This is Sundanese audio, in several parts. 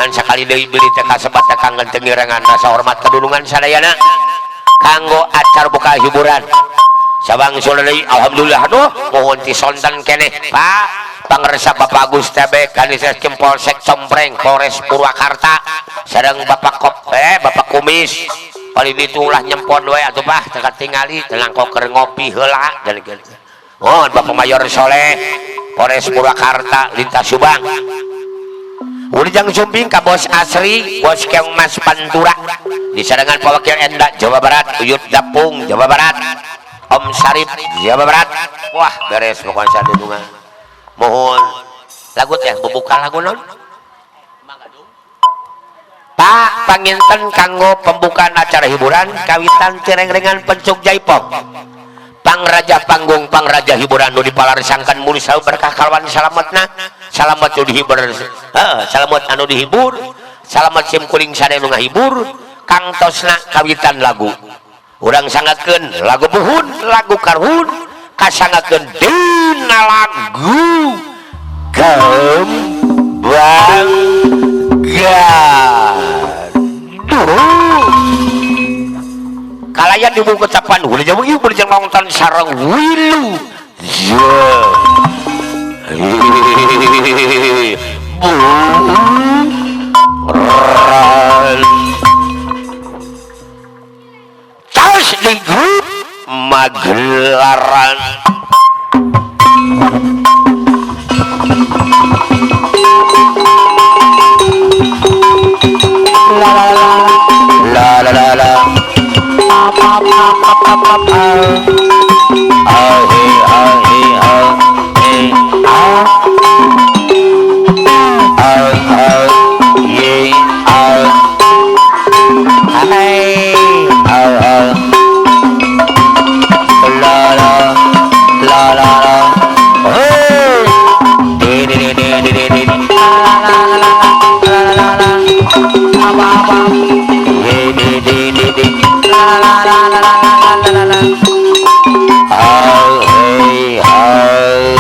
Ngan sakali deui beli teh kasebat teh kanggo teu ngirengan rasa hormat kadulungan sadayana kanggo acara buka hiburan. Sabangsul deui alhamdulillah aduh mohon ti sonten keneh Pak pangersa Bapak Agus TB Kadis Reskrim Polsek Compreng Polres Purwakarta sareng Bapak Kop Bapak Kumis paling ditulah nyempon we atuh Pak teu katingali tenang koker ngopi heula dan gitu. Oh Bapak Mayor Soleh Polres Purwakarta lintas Subang. Wilujeng sumping ka Bos Asri Bos Keong Mas Pantura disarengan Pak Wakil Enda Jawa Barat Uyut Dapung Jawa Barat Om Sarip Jawa Barat. Wah beres pokoknya sadudungan. Mohon lagu teh membuka lagu non Pak panginten kanggo pembukaan acara hiburan kawitan cireng-rengan pencuk jaipong pangraja panggung pangraja hiburan nu dipalarsangkan mursal berkah kalwan salametna salamet nu dihibur salamet anu dihibur salamet sim kuring sadaya nu ngahibur kangtosna kawitan lagu urang sangakeun lagu buhun lagu karuhun kasangakeun dina lagu kembang gaduh kalayan di buku ucapan wilujeng ieu wilujeng nonton sareng wilu buran tas di grup magelaran la la la la la la pa pa pa pa pa pa a he a he a he a a a ye a hai a a la la la la la hey di di di di di di la la la la la la la pa pa di di di di di la la la la la la la hai hai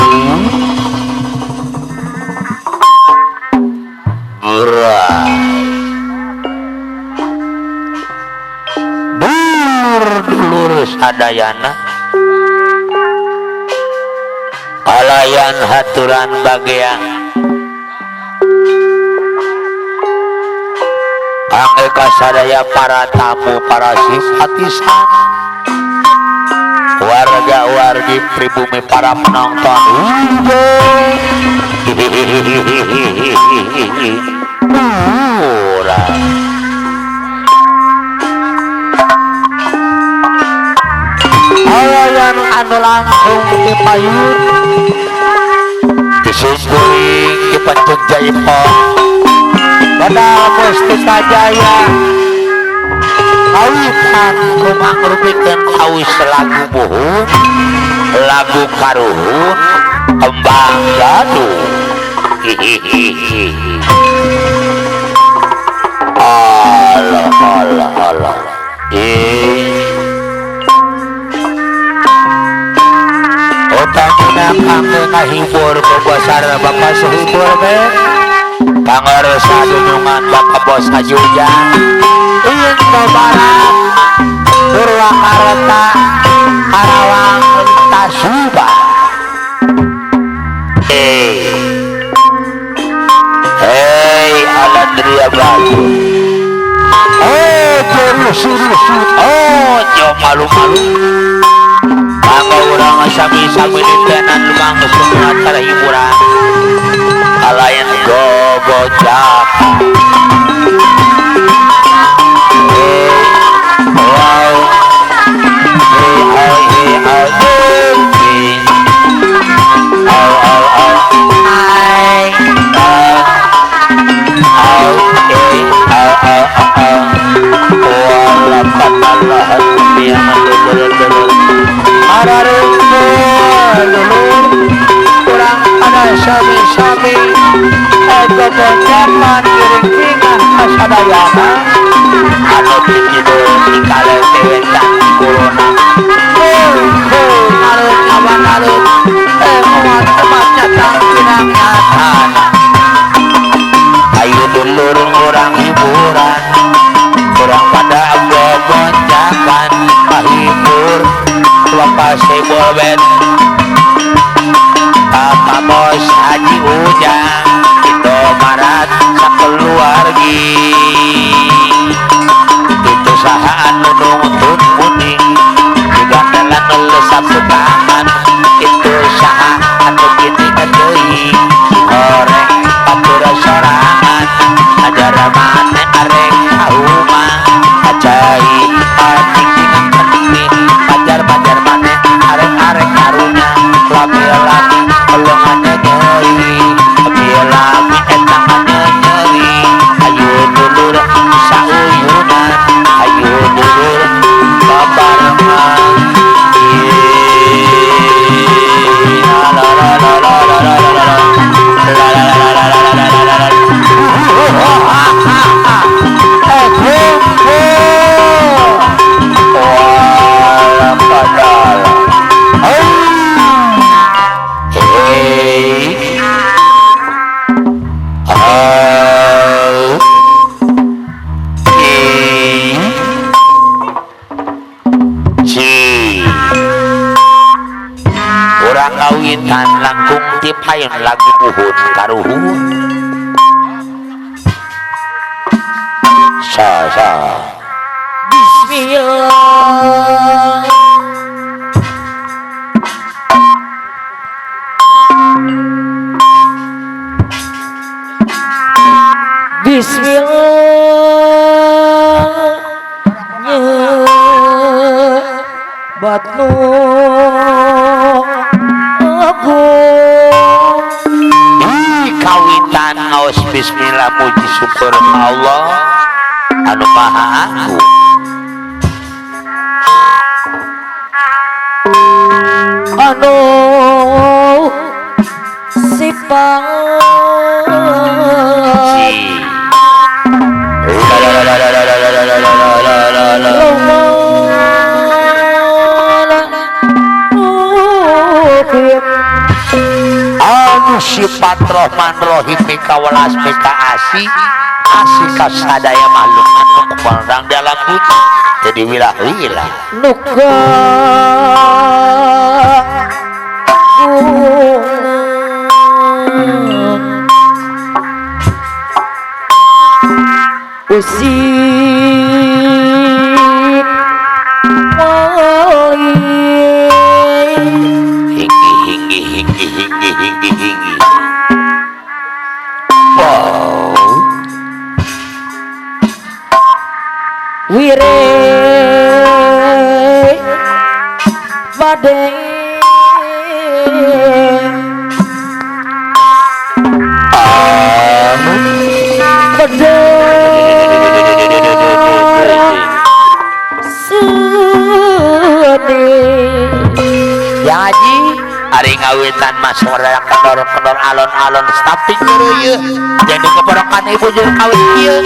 dur dulur sadayana kalayan haturan bagea kangge kasadaya para tamu para simpatisan warga-wargi pribumi para penonton kalayan anu langsung di payun disungguring di pencuk jaipong Badal Mustika Jaya kawitan kumangrupikeun awis lagu buhun lagu karuhun kembang gaduh Allah Allah Allah utamina kangge ngahibur bebasar Bapak sehibur be pangarsa dunungan Bapak Bos Haji Ujang Indo Barat Purwakarta Karawang Tasuba hey hey Alandria Bagus oh rusuh-rusuh oh jo malu-malu mangga urang sami-sami ditenan langsung acara hiburan kalayan gobojak hey wow hey hey hey hey au au au ai au eh au au au wala patalah yang ararungkul lulur kurang pada sami-sami gogonjakan iring-iringan kasadayana anu di kidul di kaler tewetan di corona ngarut awan arut muat temat nyatang pinang nyatana ayo dulur Kain lagu buhun karuhun. Sa sa. Bismillah. Bismillah batnu aku kawitan aos bismillah muji syukur Allah anu maha agung. Anu sifat anu sifat Rahman Rahim mika welas mika asih asih kasadaya makhluk anu kumarang dalam bumi jadi wilah-wilah nuka usik wali hinggi hinggi hinggi hinggi hinggi hinggi wow wire badai Haji ari ngawitan mas orang kendor-kendor alon-alon staping ieu jadi keporokan ibu jeung kawin ieu.